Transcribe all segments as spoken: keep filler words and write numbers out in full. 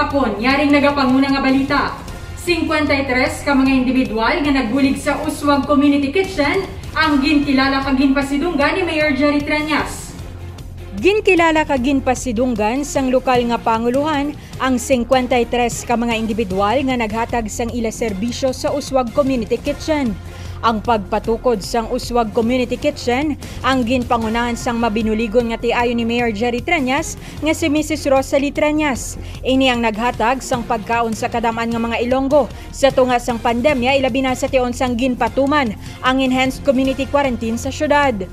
Hapon, yaring nagapanguna nga balita. Singkwenta y tres ka mga individual nga nagbulig sa Uswag Community Kitchen ang ginkilala kag ginpasidunggan ni Mayor Jerry Treñas. Ginkilala kag ginpasidunggan sang lokal nga panguluhan ang singkwenta y tres ka mga individual nga naghatag sang ila serbisyo sa Uswag Community Kitchen. Ang pagpatukod sang Uswag Community Kitchen ang ginpangunahan sang mabinuligon nga tiayon ni Mayor Jerry Treñas nga si Misis Rosalie Treñas. Ini ang naghatag sang pagkaon sa kadam-an nga mga Ilonggo sa tunga sang pandemya, ilabi na sa tion sang ginpatuman ang enhanced community quarantine sa syudad.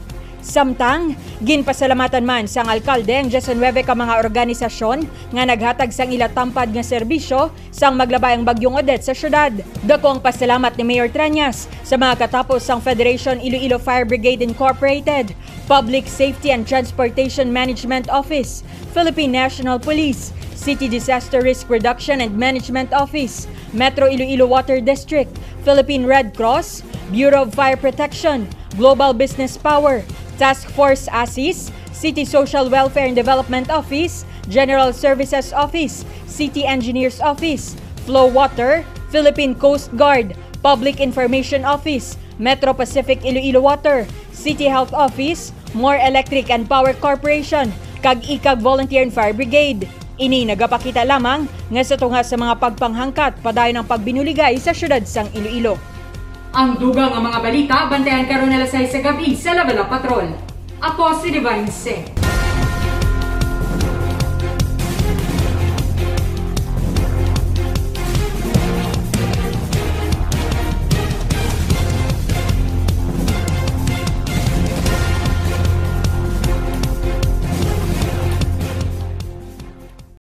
Samtang, ginpasalamatan man sang alkalde ang diyes nuebe ka mga organisasyon nga naghatag sang ila tampad nga serbisyo sang maglabay ang Bagyong Odette sa syudad. Dako ang pasalamat ni Mayor Treñas sa mga katapos sang Federation Iloilo Fire Brigade Incorporated, Public Safety and Transportation Management Office, Philippine National Police, City Disaster Risk Reduction and Management Office, Metro Iloilo Water District, Philippine Red Cross, Bureau of Fire Protection, Global Business Power, Task Force ASIS, City Social Welfare and Development Office, General Services Office, City Engineers Office, Flow Water, Philippine Coast Guard, Public Information Office, Metro Pacific Iloilo Water, City Health Office, More Electric and Power Corporation, kag ikag Volunteer and Fire Brigade. Ini nagapakita lamang nga sa tunga sa mga pagpanghangkat, padayon ang pagbinuligay sa siyudad sang Iloilo. Ang dugang nga mga balita, bantayan karon alas sais sa gabi sa Labala Patrol. Ako si Divine Singh.